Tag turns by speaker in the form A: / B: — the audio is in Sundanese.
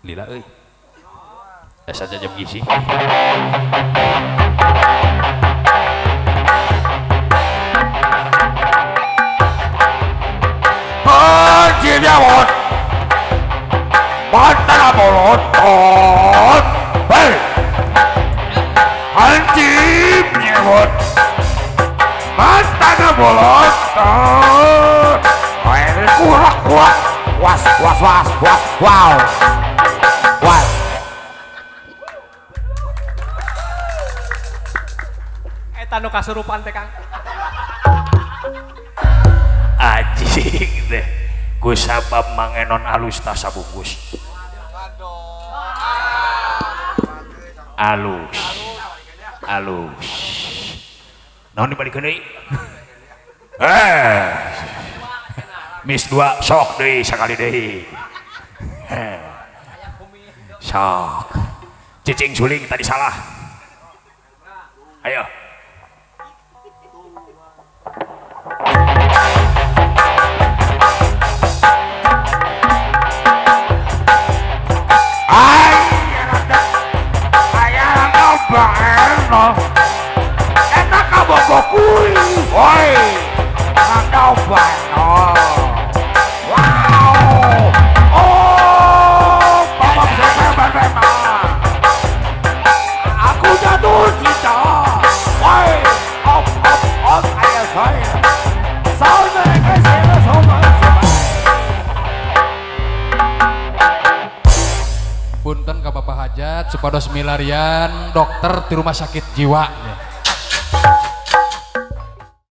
A: Lila euy. Asa jam gising.
B: Hancip mata bolotot, hei, hancip nyewot, mata bolotot, kurak kurak, was was was was, wow, wow.
C: Eta nu kasurupan teh Kang.
A: Anjing teh, ku sabab mangenon alus tah sabungkus. Alus alus naon dibalikeun deui mis dua sok deui sakali deui sok cicing suling tadi salah ayo
B: enak kabogo kui, woi, randau bano, wow, oh, papa bisa aku jatuh cinta, woi, op op op, ayah saya, saudara saya sama
D: Punten ka Bapak Hajat supados milarian dokter di rumah sakit jiwa.